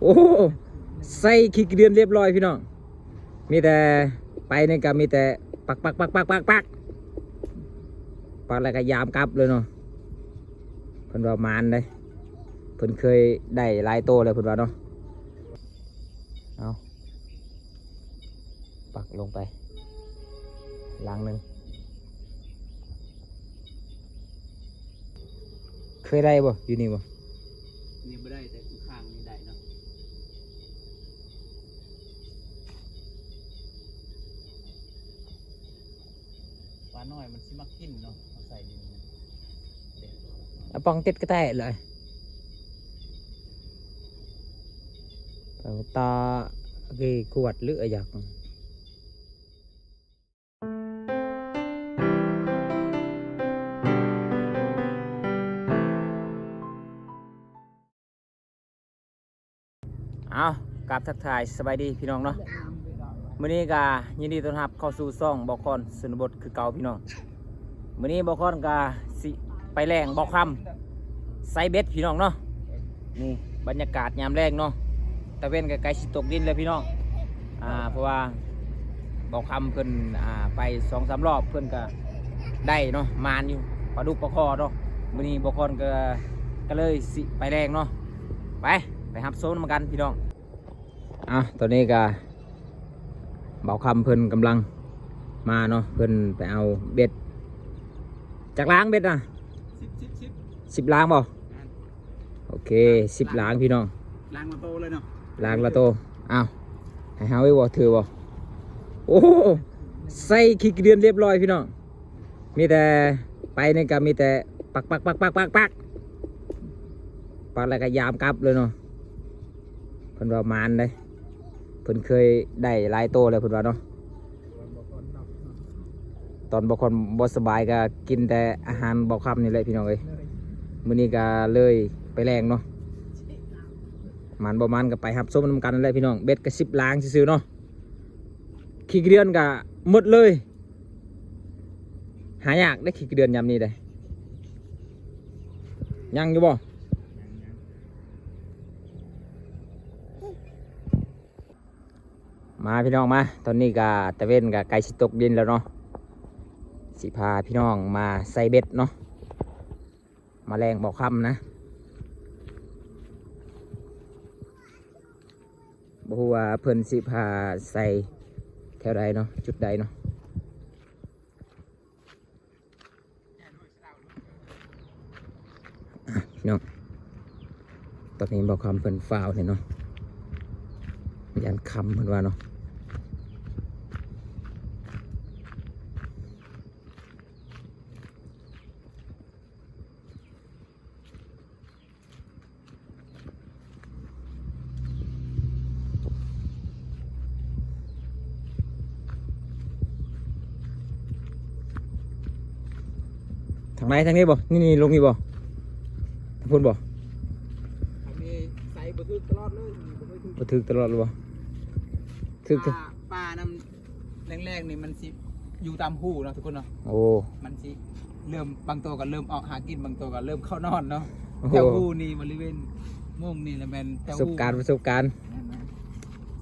ໂອ້ ໃສ່ຂີ້ເດືອນລຽບຮ້ອຍພີ່ນ້ອງ. ມີແຕ່ໄປນີ້ກໍມີແຕ່ປັກໆໆໆໆ ປັກແລ້ວກໍຍາມກັບເລີຍເນາະ. ເພິ່ນວ່າໝານເດ້ ເພິ່ນເຄີຍໄດ້ຫຼາຍໂຕແລ້ວເພິ່ນວ່າເນາະ. ເອົາ ປັກລົງໄປຫຼັງໜຶ່ງ. ເຄີຍໄດ້ບໍ່ ຢູ່ນີ້ບໍ່? ນີ້ບໍ່ໄດ້ ແຕ່ຂ້າງໆນີ້ໄດ້ເນາະ. ປານ້ອຍມັນຊິມັກກິນເນາະ ເຮົາໃສ່ດິນ. ເອົາປ່ອງຕິດກະແຕະເລີຍ ຕາກີກວດຫຼືອະຫຍັງ. ເອົາ ກາບທັກທາຍສະບາຍດີພີ່ນ້ອງເນາະ. ມື້ນີ້ກະຍິນດີຕ້ອນຮັບເຂົ້າສູ່ຊ່ອງບໍ່ຄອນຊົນນະບົດຄືເກົ່າພີ່ນ້ອງ. ມື້ນີ້ບໍ່ຄອນກະຊິໄປແລ່ງບໍ່ຄຳ ໃສ່ເບັດພີ່ນ້ອງເນາະ. ນີ້ບັນຍາກາດຍາມແລງເນາະ ຕາເວັນກໍໃກ້ຊິຕົກດິນແລ້ວພີ່ນ້ອງ. ອ່າ ເພາະວ່າບໍ່ຄຳເພິ່ນ ອ່າ ໄປສອງສາມລອບ ເພິ່ນກໍໄດ້ເນາະ ໝານຢູ່ ປາດຸກປາຄໍ່ເນາະ. ມື້ນີ້ບໍ່ຄອນກໍ ກໍເລີຍຊິໄປແລ່ງເນາະ. ໄປ ໄປຮັບຊົມນຳກັນພີ່ນ້ອງ. ອ່ະ ຕອນນີ້ກະບ່າວຄຳເພິ່ນກຳລັງມາເນາະ ເພິ່ນໄປເອົາເບັດ. ຈັກລາງເບັດນະ? ສິບ ສິບ ສິບ ສິບລາງບໍ່? ແມ່ນ ໂອເຄ ສິບລາງພີ່ນ້ອງ. ລາງລະໂຕເລີຍເນາະ ລາງລະໂຕ. ອ້າວ ໃຫ້ເຮົາໄວ້ບໍ່ ຖືບໍ່? ໂອ້ ໃສ່ຂີ້ເດືອນລຽບຮ້ອຍພີ່ນ້ອງ. ມີແຕ່ໄປນີ້ກໍມີແຕ່ປັກໆໆໆໆ ປັກແລ້ວກໍຍາມກັບເລີຍເນາະ. ເພິ່ນວ່າໝານເດ້ ເພິ່ນເຄີຍໄດ້ຫຼາຍໂຕແລ້ວເພິ່ນວ່າເນາະ. ຕອນບໍ່ຄອນບໍ່ສະບາຍກໍກິນແຕ່ອາຫານບ່າວຄຳນີ້ແຫຼະພີ່ນ້ອງເອີຍ. ມື້ນີ້ກໍເລີຍໄປແລ່ງເນາະ ໝານບໍ່ໝານກໍໄປຮັບຊົມນຳກັນນັ້ນແຫຼະພີ່ນ້ອງ. ເບັດກໍສິບລາງຊື່ໆເນາະ ຂີ້ເດືອນກໍໝົດເລີຍ. ຫາຍາກເດ້ຂີ້ເດືອນຍາມນີ້ເດ້. ຍັງຢູ່ບໍ່? ມາພີ່ນ້ອງມາ ຕອນນີ້ກະຕາເວັນກະໃກ້ຊິຕົກດິນແລ້ວເນາະ. ຊິພາພີ່ນ້ອງມາໃສ່ເບັດເນາະ ມາແລ່ງບໍ່ຄຳນະ. ບໍ່ຮູ້ວ່າເພິ່ນຊິພາໃສ່ແຖວໃດເນາະ ຈຸດໃດເນາະ. ອ່ະ ພີ່ນ້ອງ ຕອນນີ້ບ່າວຄຳເພິ່ນຟ້າວແດ່ເນາະ ຢ້ານຄ່ຳເພິ່ນວ່າເນາະ. ທາງໃດ ທາງນີ້ບໍ່? ນີ້ ນີ້ ລົງນີ້ບໍ່? ທາງພຸ້ນບໍ່? ທາງນີ້ໃສ່ບໍ່ຖືກຕະຫຼອດເລີຍ ບໍ່ຖືກຕະຫຼອດເລີຍບໍ່? ຖືກ ປ່າ ປ່ານຳ ແລງໆນີ້ມັນຊິຢູ່ຕາມຮູເນາະທຸກຄົນເນາະ. ໂອ້ ມັນຊິເລີ່ມ ບາງໂຕກໍເລີ່ມອອກຫາກິນ ບາງໂຕກໍເລີ່ມເຂົ້ານອນເນາະ. ໂອ້ ແຖວຮູນີ້ ບໍລິເວນໂມງນີ້ລະແມ່ນແຖວ ປະສົບການ ປະສົບການ ແມ່ນ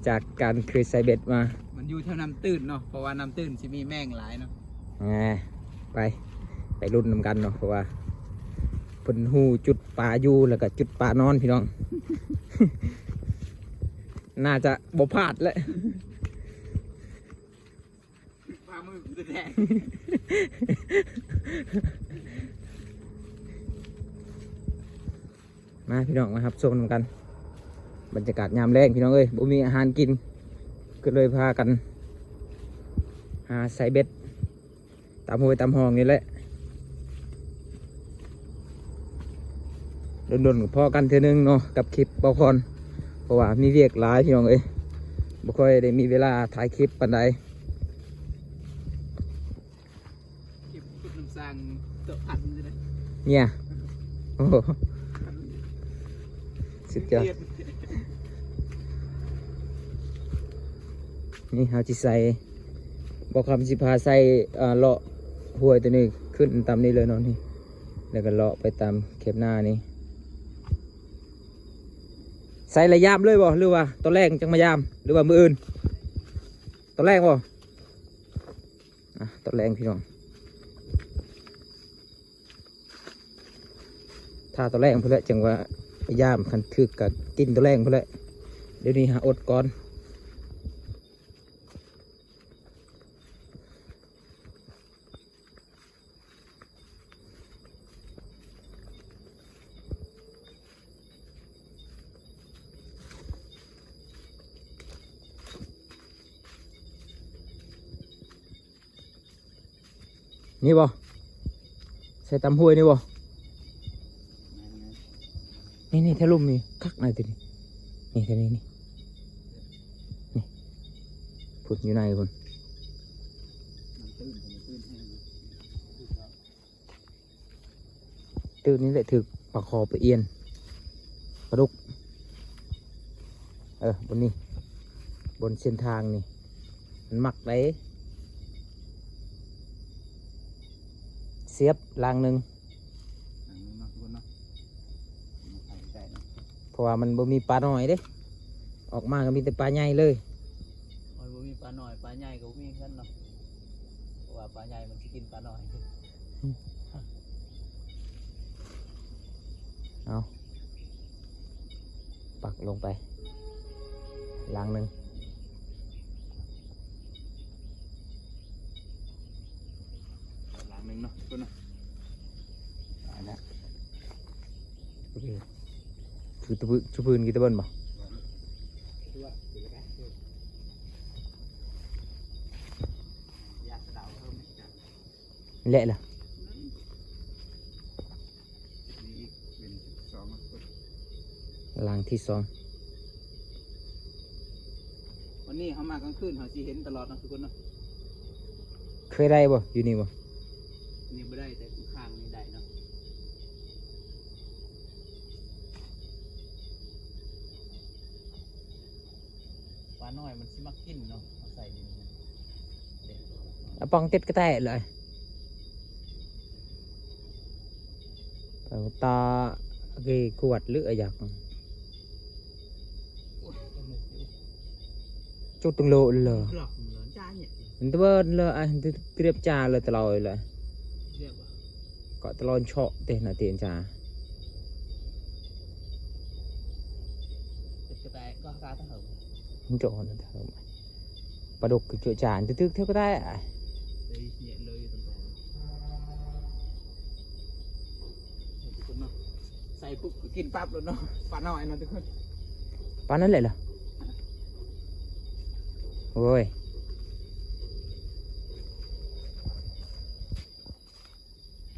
ໆ ຈາກການເຄີຍໃສ່ເບັດມາ. ມັນຢູ່ແຖວນ້ຳຕື້ນເນາະ ເພາະວ່ານ້ຳຕື້ນຊິມີແມງຫຼາຍເນາະ. ອ່າ ໄປ ໄປລຸ້ນນຳກັນເນາະ ເພາະວ່າເພິ່ນຮູ້ຈຸດປາຢູ່ ແລ້ວກໍຈຸດປານອນພີ່ນ້ອງ. ໜ້າຈະບໍ່ພາດແຫຼະ. ປາໝຶກແທ້ໆ. ມາພີ່ນ້ອງ ມາຮັບຊົມນຳກັນ ບັນຍາກາດຍາມແລງພີ່ນ້ອງເອີຍ. ບໍ່ມີອາຫານກິນ ກໍເລີຍພາກັນຫາໃສ່ເບັດ ຕາມຫ້ວຍຕາມຮ່ອງນີ້ແຫຼະ. ດົນໆກໍພໍ້ກັນເທື່ອໜຶ່ງເນາະ ກັບຄລິບບ່າວຄອນ ເພາະວ່າມີວຽກຫຼາຍພີ່ນ້ອງເອີຍ ບໍ່ຄ່ອຍໄດ້ມີເວລາຖ່າຍຄລິບປານໃດ. ເກັບຂຸດນ້ຳສ້າງເຈາະພັນຢູ່ເດ້ ເນຍ. ໂອ້ ສຸດຍອດ. ນີ້ເຮົາຊິໃສ່ ບ່າວຄຳຊິພາໃສ່ ເອີ ເລາະຫ້ວຍຕົວນີ້ ຂຶ້ນຕາມນີ້ເລີຍເນາະ ນີ້ ແລ້ວກໍເລາະໄປຕາມແຄມນານີ້. ໃສ່ລະຍາມເລີຍບໍ່ ຫຼືວ່າຕອນແລງຈັ່ງມາຍາມ ຫຼືວ່າມື້ອື່ນ? ຕອນແລງບໍ່? ອ່ະ ຕອນແລງພີ່ນ້ອງ ຖ້າຕອນແລງພຸ້ນແຫຼະ ຈັ່ງວ່າຍາມ ຄັນຖືກກະກິນຕອນແລງພຸ້ນແຫຼະ ດຽວນີ້ຫາອົດກ່ອນ. ນີ້ບໍ່? ໃສ່ຕຳຫ້ວຍນີ້ບໍ່? ນີ້ໆ ແຖວລຸ່ມນີ້ຄັກນະ ຕົວນີ້ ນີ້ ຕົວນີ້ ນີ້ ນີ້ ພຸ້ນ ຢູ່ໃນພຸ້ນ. ຕື່ນນີ້ແຫຼະ ຖືກປາຄໍປາອ່ຽນ ປາດຸກ. ເອີ ບ່ອນນີ້ ບ່ອນເສັ້ນທາງນີ້ ມັນມັກໄດ໋. ສຽບລາງໜຶ່ງ ເພາະວ່າມັນບໍ່ມີປານ້ອຍເດ້ ອອກມາກໍມີແຕ່ປາໃຫຍ່ເລີຍ. ມັນບໍ່ມີປານ້ອຍ ປາໃຫຍ່ກໍບໍ່ມີຄືກັນເນາະ ເພາະວ່າປາໃຫຍ່ມັນຊິກິນປານ້ອຍ. ເອົາ ປັກລົງໄປລາງໜຶ່ງ ລາງໜຶ່ງເນາະ ທຸກຄົນເນາະ. ຕາຍແລ້ວ ຄືຕະບຶ ຊຸພື້ນກີຕະເບິ່ນບໍ່? ແລະລະ ນີ້ອີກເປັນສອງ ຫຼັງທີສອງ. ວັນນີ້ເຮົາມາກາງຄືນ ເຮົາຊິເຫັນຕະຫຼອດເນາະ ທຸກຄົນເນາະ. ເຄີຍໄດ້ບໍ່ ຢູ່ນີ້ບໍ່? ນີ້ບໍ່ໄດ້ ແຕ່ຂ້າງນີ້ໄດ້ເນາະ. ປານ້ອຍມັນຊິມັກກິນເນາະ ເຮົາໃສ່ດິນ. ອາປອງຕິດກະແຕເລີຍ ຕາເກກວດຫຼືອາຍັກ ຈຸດຕຶງໂລເລີ ມັນຕະເບີນເລີ ອາ ຕຽບຈາເລີຕະລອຍເລີ ກໍຕະລອນເຊາະເຕນະ ຕຽນຈາ ເປັນກະແຕກໍກາຕະເຫີມ ມັນຈະອ່ອນຕະເຫີມ. ປາດຸກຄືຈຸຈານ ຕຶກໆ ເທົ່າກໍໄດ້. ເອີຍ ເຍະເລີຍ ໃສ່ປຸບກໍກິນປັບໂລດເນາະ ປານ້ອຍເນາະ ທຸກຄົນ. ປານັ້ນແຫຼະເນາະ ໂອ້ຍ.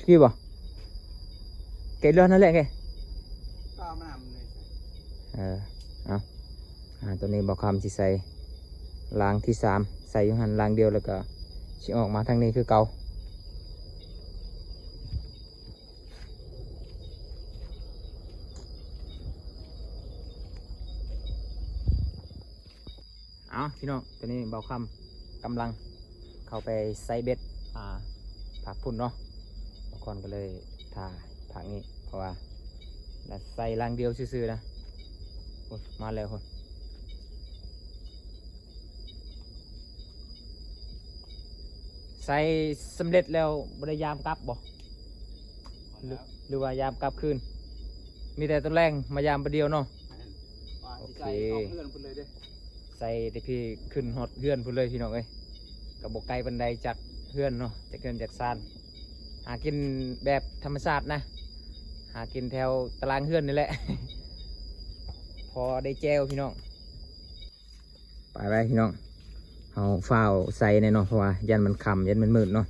ຄືບໍ່? ເກເລືອນນັ້ນແຫຼະເກ ກໍມານຳເລີຍ. ເອີ ເອົາ ອ່າ ຕົວນີ້ບ່າວຄຳຊິໃສ່ລາງທີສາມ ໃສ່ຢູ່ຫັ້ນລາງດຽວ ແລ້ວກໍຊິອອກມາທາງນີ້ຄືເກົ່າ. ເອົາ ພີ່ນ້ອງ ຕອນນີ້ບ່າວຄຳກຳລັງເຂົ້າໄປໃສ່ເບັດ ອ່າ ພາກພຸ້ນເນາະ ບ່າວຄອນກໍເລີຍຖ້າພາກນີ້ ເພາະວ່າໃສ່ລາງດຽວຊື່ໆ ນະ. ໂອ້ຍ ມາແລ້ວພຸ້ນ ໃສ່ສຳເລັດແລ້ວບໍ່ໄດ້ຍາມກັບບໍ່? ຫຼື ຫຼືວ່າຍາມກັບຄືນ? ມີແຕ່ຕອນແລງມາຢາມບາດດຽວເນາະ. ແມ່ນ ວ່າຊິໃສ່ອອກເຮືອນພຸ້ນເລີຍເດ້. ໃສ່ແຕ່ພີ້ຂຶ້ນຮອດເຮືອນພຸ້ນເລີຍພີ່ນ້ອງເອີຍ. ກໍບໍ່ໄກປານໃດຈາກເຮືອນເນາະ ຈາກເຮືອນຈາກຊານ. ຫາກິນແບບທຳມະຊາດນະ ຫາກິນແຖວຕາລາງເຮືອນນີ້ແຫຼະ ພໍໄດ້ແຈ່ວພີ່ນ້ອງ. ໄປໆ ພີ່ນ້ອງ ເຮົາຟ້າວໃສ່ແດ່ເນາະ ເພາະວ່າຢ້ານມັນຄ່ຳ ຢ້ານມັນມືດເນາະ.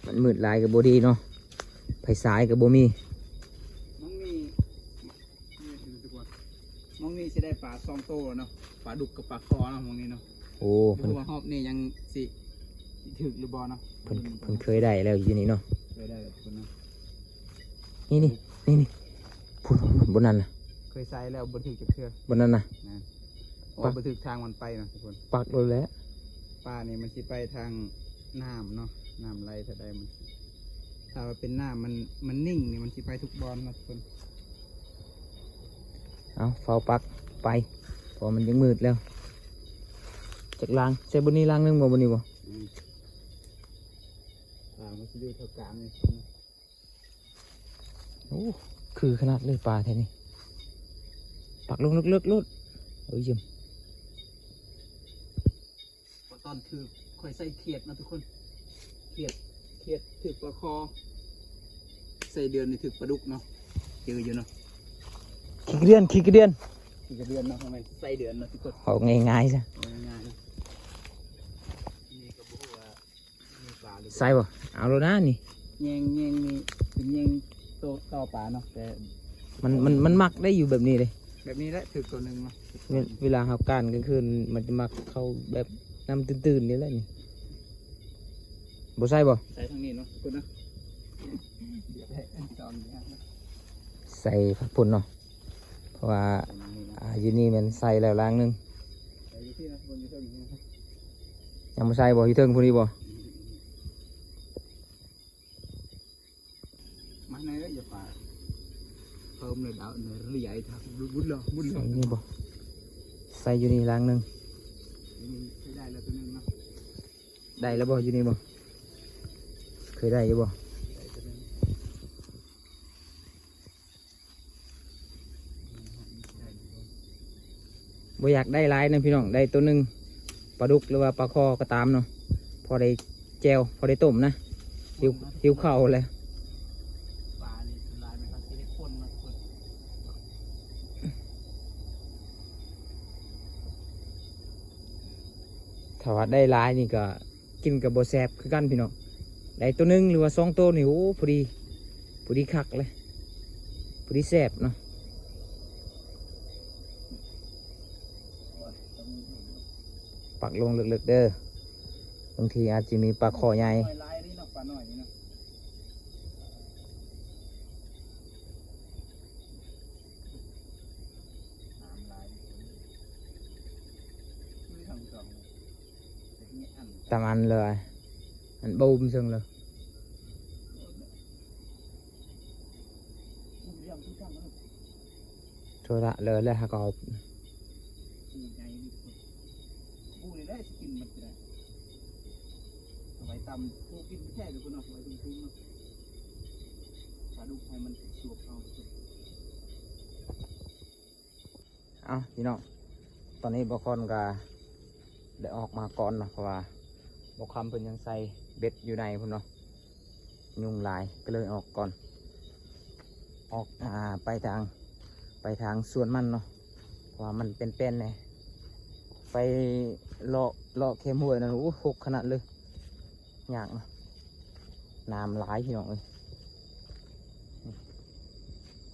ມັນມືດຫຼາຍກໍບໍ່ດີເນາະ ໄຟສາຍກໍບໍ່ມີ. ໝ່ອງນີ້ ໝ່ອງນີ້ຊິໄດ້ປາສອງໂຕເນາະ ປາດຸກກັບປາຄໍເນາະ ໝ່ອງນີ້ເນາະ. ໂອ້ ບໍ່ຮູ້ວ່າຮອບນີ້ຍັງຊິຖືກຫຼືບໍ່ເນາະ. ເພິ່ນ ເພິ່ນເຄີຍໄດ້ແລ້ວຢູ່ນີ້ເນາະ ເຄີຍໄດ້ແລ້ວເພິ່ນເນາະ. ນີ້ໆ ນີ້ໆ ພຸ້ນ ບ່ອນນັ້ນນະ ເຄີຍໃສ່ແລ້ວບໍ່ຖືກຈັກເທື່ອ ບ່ອນນັ້ນນະ. ແມ່ນ ເພາະວ່າບໍ່ຖືກທາງມັນໄປນະທຸກຄົນ ປັກໂລດແຫຼະ. ປານີ້ມັນຊິໄປທາງນ້ຳເນາະ ນ້ຳໄຫຼເທົ່າໃດມັນ ຖ້າວ່າເປັນນ້ຳມັນ ມັນນິ່ງນີ້ ມັນຊິໄປທຸກບ່ອນເນາະທຸກຄົນ. ເອົາ ເຝົ້າປັກໄປ ເພາະວ່າມັນຍັງມືດແລ້ວ. ຈັກລາງ ໃສ່ບ່ອນນີ້ລາງໜຶ່ງບໍ່? ບ່ອນນີ້ບໍ່? ອືມ ອ່າ ມັນຊິຢູ່ແຖວກາງນີ້. ໂອ້ ຄືຂະໜາດເລີຍປາແທ້ນີ້. ປັກລົງເລິກໆໂລດ. ເອີ ຢ້ຽມ. ຕອນຖືກຂ້ອຍໃສ່ຂຽດເນາະທຸກຄົນ ຂຽດ ຂຽດຖືກປາຄໍ່ ໃສ່ເດືອນນີ້ຖືກປາດຸກເນາະ ຈື່ຢູ່ເນາະ. ຂີ້ກະເດືອນ ຂີ້ກະເດືອນ ຂີ້ກະເດືອນເນາະ ທຳໄມໃສ່ເດືອນເນາະທຸກຄົນ ເວົ້າງ່າຍໆຊະ ເວົ້າງ່າຍໆ. ນີ້ກໍບໍ່ຮູ້ວ່າ ໃສ່ບໍ່? ເອົາໂລດນານີ້ ແຍງ ແຍງນີ້ເປັນແຍງໂຕຕໍ່ປາເນາະ ແຕ່ມັນ ມັນ ມັນມັກໄດ້ຢູ່ແບບນີ້ເດ້ ແບບນີ້ແຫຼະຖືກໂຕໜຶ່ງເນາະ. ເວ ເວລາເຮົາການກາງຄືນ ມັນຈະມັກເຂົ້າແບບນ້ຳຕື້ນໆນີ້ແຫຼະນີ້. ບໍ່ໃສ່ບໍ່? ໃສ່ທາງນີ້ເນາະ ໃສ່ພັກພຸ້ນເນາະ. ເພາະວ່າ ອ່າ ຢູ່ນີ້ແມ່ນໃສ່ແລ້ວລາງໜຶ່ງ ຍັງບໍ່ໃສ່ບໍ່? ຢູ່ເທິງພຸ້ນອີກບໍ່? ມາໃນເດີ ຢ່າປາເພີ່ມເລີຍດາວ ເລີຍໃຫຍ່ທັກ ບຸດເລີຍ ບຸດເລີຍ ໃສ່ຢູ່ນີ້ບໍ່? ໃສ່ຢູ່ນີ້ລາງໜຶ່ງ. ໃຊ້ໄດ້ແລ້ວໂຕໜຶ່ງເນາະ. ໄດ້ແລ້ວບໍ່? ຢູ່ນີ້ບໍ່? ເຄີຍໄດ້ຢູ່ບໍ່? ບໍ່ຢາກໄດ້ຫຼາຍນະພີ່ນ້ອງ ໄດ້ໂຕໜຶ່ງ ປາດຸກ ຫຼືວ່າປາຄໍ່ກໍຕາມເນາະ ພໍໄດ້ແຈ່ວ ພໍໄດ້ຕົ້ມນະ. ຫິວ ຫິວເຂົ້າແລ້ວ. ຖ້າວ່າໄດ້ຫຼາຍນີ້ກໍ ກິນກໍບໍ່ແຊບຄືກັນພີ່ນ້ອງ. ໄດ້ໂຕໜຶ່ງ ຫຼືວ່າສອງໂຕນີ້ ໂອ້ ພໍດີ ພໍດີຄັກເລີຍ ພໍດີແຊບເນາະ. ປັກລົງເລິກໆເດີ ບາງທີອາດຈະມີປາຄໍ່ໃຫຍ່. ຕາມອັນເລີຍ ອັນບູມເຊິ່ງເລີຍ. ໂທລະເລີຍ ແລ້ວຫາກໍເອົາ ເອົາໄວ້ຕຳ ຜູ້ກິນແທ້ເລີຍເນາະ ໄວ້ທຸງໆເນາະ ປາດຸກໃຫ້ມັນສວບເອົາ. ເອົ້າ ພີ່ນ້ອງ ຕອນນີ້ບ່າວຄອນກໍໄດ້ອອກມາກ່ອນເນາະ ເພາະວ່າບ່າວຄຳເພິ່ນຍັງໃສ່ເບັດຢູ່ໃນພຸ້ນເນາະ ຍຸງຫຼາຍ ກໍເລີຍອອກກ່ອນ ອອກ ອ່າ ໄປທາງ ໄປທາງສວນມັນເນາະ ເພາະວ່າມັນແປ້ນໆແດ່ ໄປເລາະ ເລາະແຄມຫ້ວຍນັ້ນ ໂອ້ ຮົກຂະໜາດເລີຍ. ຍາກເນາະ ນ້ຳຫຼາຍພີ່ນ້ອງເອີຍ.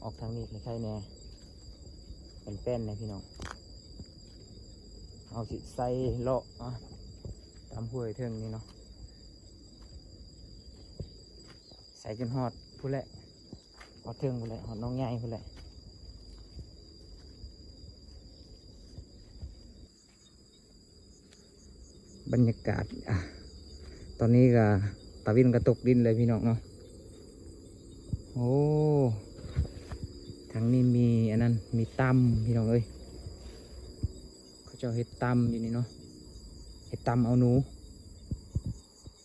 ອອກທາງນີ້ໄຄແດ່ ແປ້ນໆແດ່ພີ່ນ້ອງ. ເຮົາຊິໃສ່ເລາະ ອ່າ ຕາມຫ້ວຍເທິງນີ້ເນາະ ໃສ່ຈົນຮອດພຸ້ນແຫຼະ ຮອດເທິງພຸ້ນແຫຼະ ຮອດໜອງໃຫຍ່ພຸ້ນແຫຼະ. ບັນຍາກາດ ອ່າ ຕອນນີ້ກໍຕາເວັນກໍຕົກດິນເລີຍພີ່ນ້ອງເນາະ. ໂອ້ ທາງນີ້ມີອັນນັ້ນ ມີຕຳພີ່ນ້ອງເອີຍ ເຂົາເຈົ້າເຮັດຕຳຢູ່ນີ້ເນາະ ເຮັດຕຳເອົາໜູ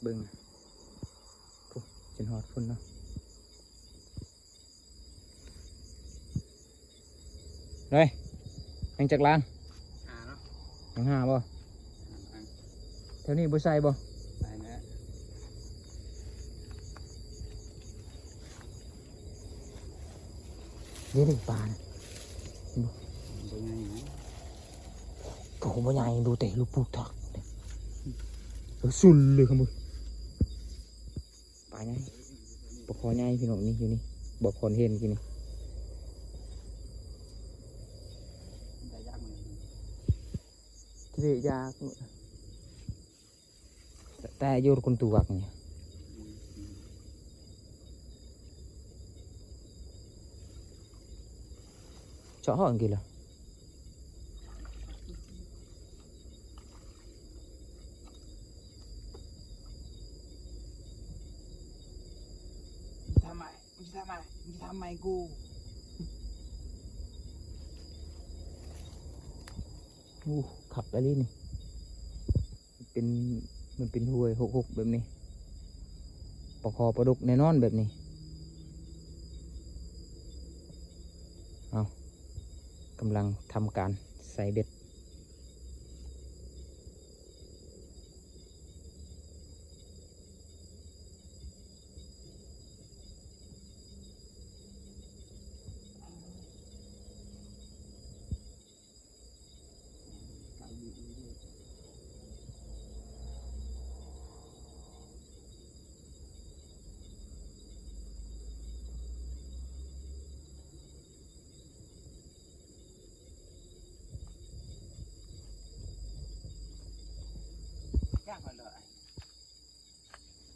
ເບິ່ງ ພຸ້ນ ຈົນຮອດພຸ້ນເນາະ. ເຮີຍ ຍັງຈັກລາງ? ຫ້າເນາະ ຍັງຫ້າບໍ່? ແຖວນີ້ບໍ່ໃສ່ບໍ່? ໃສ່ແລ້ວ ນີ້ເດ້ປານະ ເຫັນບໍ່? ບໍ່ໃຫຍ່ນະ ໂຕບໍ່ໃຫຍ່ ດູແຕ່ລູກປູກທັກ ເອີ ສຸນເລີຍຂ້າງບົນ. ປາໃຫຍ່ ປາຄໍ່ໃຫຍ່ພີ່ນ້ອງ ນີ້ຢູ່ນີ້ ບໍ່ຄອນເຫັນກີ້ນີ້ ທີ່ໄດ້ຢາກ ແຕ່ຢູ່ຄົນຕູວັກນີ້ ເຈາະຮອດອັງກິດລະ. ໂອ້ ຄັກອີ່ຫຼີນີ້ ເປັນ ມັນເປັນຫ້ວຍຫົກໆແບບນີ້ ປາຄໍປາດຸກແນ່ນອນແບບນີ້. ເອົາ ກຳລັງທຳການໃສ່ເບັດ.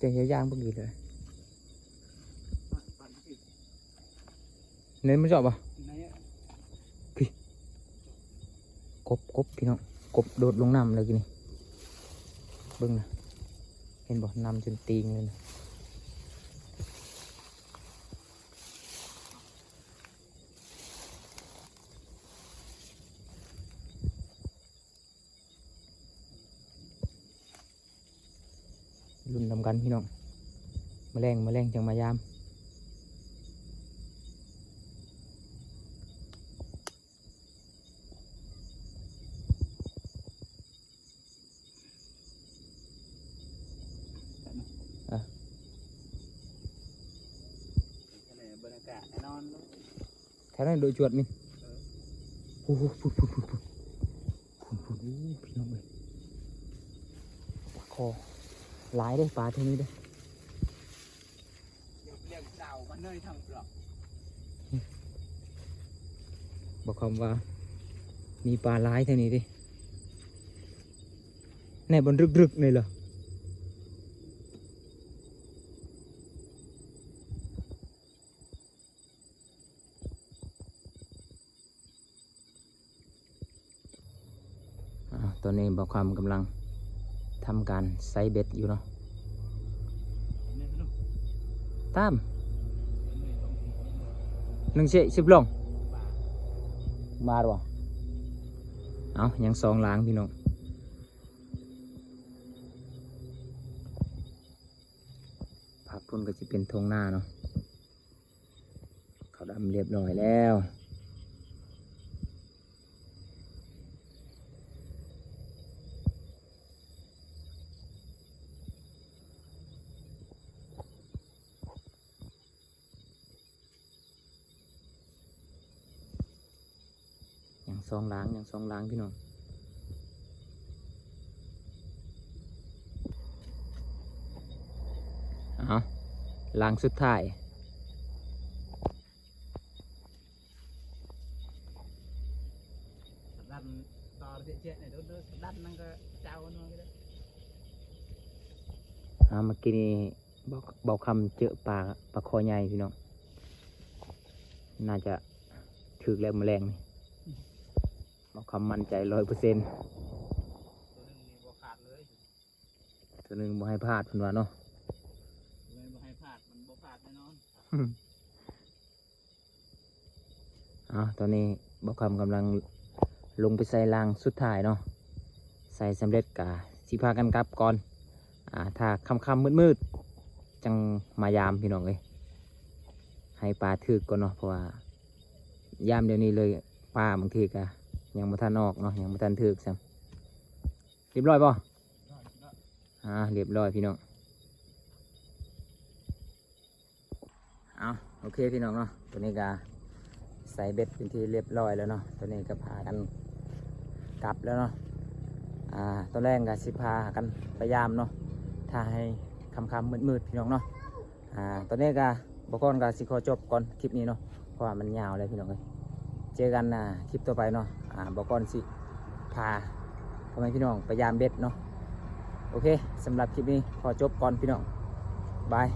ເຈົ້າຢ່າຍ່າງເບິ່ງອີກເລີຍ. ໃນມັນຊອບບໍ່? ໃນ ພີ່ ກົບ ກົບ ພີ່ນ້ອງ ກົບໂດດລົງນ້ຳເລີຍກີ້ນີ້ ເບິ່ງນະ ເຫັນບໍ່? ນ້ຳຈົນຕີງເລີຍນະ. ລຸ້ນນຳກັນພີ່ນ້ອງ ມື້ແລງ ມື້ແລງຈັ່ງມາຢາມ. ອ່ະ ບັນຍາກາດແນ່ນອນ ແຖວນັ້ນໂດຍຈວດນີ້ ເອີ ໂອ້ໂຫ ພຸ້ນໆໆໆ ພຸ້ນໆ ໂອ້ ພີ່ນ້ອງເອີຍ ປາຄໍຫຼາຍເດ້ ປາເທື່ອນີ້ເດ້. ບໍ່ຄຳວ່າມີປາຫຼາຍເທົ່ານີ້ເດ້ ໃນບ່ອນລຶກໆນີ້ລະ. ອ່າ ຕອນນີ້ບ່າວຄຳກຳລັງທຳການໃສ່ເບັດຢູ່ເນາະ ຕາມ ໜຶ່ງສິບລົງ ມາບໍ່? ເອົ້າ ຍັງສອງຫຼາງພີ່ນ້ອງ ພາກພຸ້ນກໍຊິເປັນທົ່ງນາເນາະ. ເຂົ້າດຳຮຽບຮ້ອຍແລ້ວ ຍັງສອງຫຼາງ ຍັງສອງຫຼາງພີ່ນ້ອງ ເອົາ ຫຼາງສຸດທ້າຍ ສະດັນຕໍ່ເຈະໆ ນີ້ ສະດັນນັ້ນກໍເຈົ້າໜ່ວຍເດີ ອ່າ ເມື່ອກີ້ນີ້ ເບົາ ເບົາຄຳເຈີປາ ປາຄໍໃຫຍ່ພີ່ນ້ອງ ໜ້າຈະຖືກແລ້ວມື້ແລງນີ້ ເບົາຄຳໝັ້ນໃຈຮ້ອຍເປີເຊັນ ໂຕໜຶ່ງນີ້ບໍ່ຂາດເລີຍ ໂຕໜຶ່ງບໍ່ໃຫ້ພາດເພິ່ນວ່າເນາະ ໂຕໃດບໍ່ໃຫ້ພາດ ມັນບໍ່ພາດແນ່ນອນ. ເອົາ ຕອນນີ້ບ່າວຄຳກຳລັງລົງໄປໃສ່ລາງສຸດທ້າຍເນາະ ໃສ່ສຳເລັດກະຊິພາກັນກັບກ່ອນ ອ່າ ຖ້າຄ່ຳໆມືດໆ ຈັ່ງມາຢາມພີ່ນ້ອງເອີຍ ໃຫ້ປາຖືກກ່ອນເນາະ ເພາະວ່າຍາມດຽວນີ້ເລີຍ ປາບາງທີກະຍັງບໍ່ທັນອອກເນາະ ຍັງບໍ່ທັນຖືກຊ້ຳ ຮຽບຮ້ອຍບໍ່? ອ່າ ຮຽບຮ້ອຍພີ່ນ້ອງ ເອົາ ໂອເຄພີ່ນ້ອງເນາະ ຕອນນີ້ກະໃສ່ເບັດເປັນທີ່ຮຽບຮ້ອຍແລ້ວເນາະ ຕອນນີ້ກະພາກັນກັບແລ້ວເນາະ ອ່າ ຕອນແລງກະຊິພາກັນໄປຢາມເນາະ ຖ້າໃຫ້ຄ່ຳໆມືດໆ ພີ່ນ້ອງເນາະ ອ່າ ຕອນນີ້ກະບ່າວຄຳກະຊິຂໍຈົບກ່ອນຄລິບນີ້ເນາະ ເພາະວ່າມັນຍາວແລ້ວພີ່ນ້ອງເອີຍ ເຈີກັນ ອ່າ ຄລິບຕໍ່ໄປເນາະ ອ່າ ບ່າວຄຳຊິພາພໍ່ແມ່ພີ່ນ້ອງໄປຢາມເບັດເນາະ ໂອເຄ ສຳລັບຄລິບນີ້ຂໍຈົບກ່ອນພີ່ນ້ອງ ບາຍ.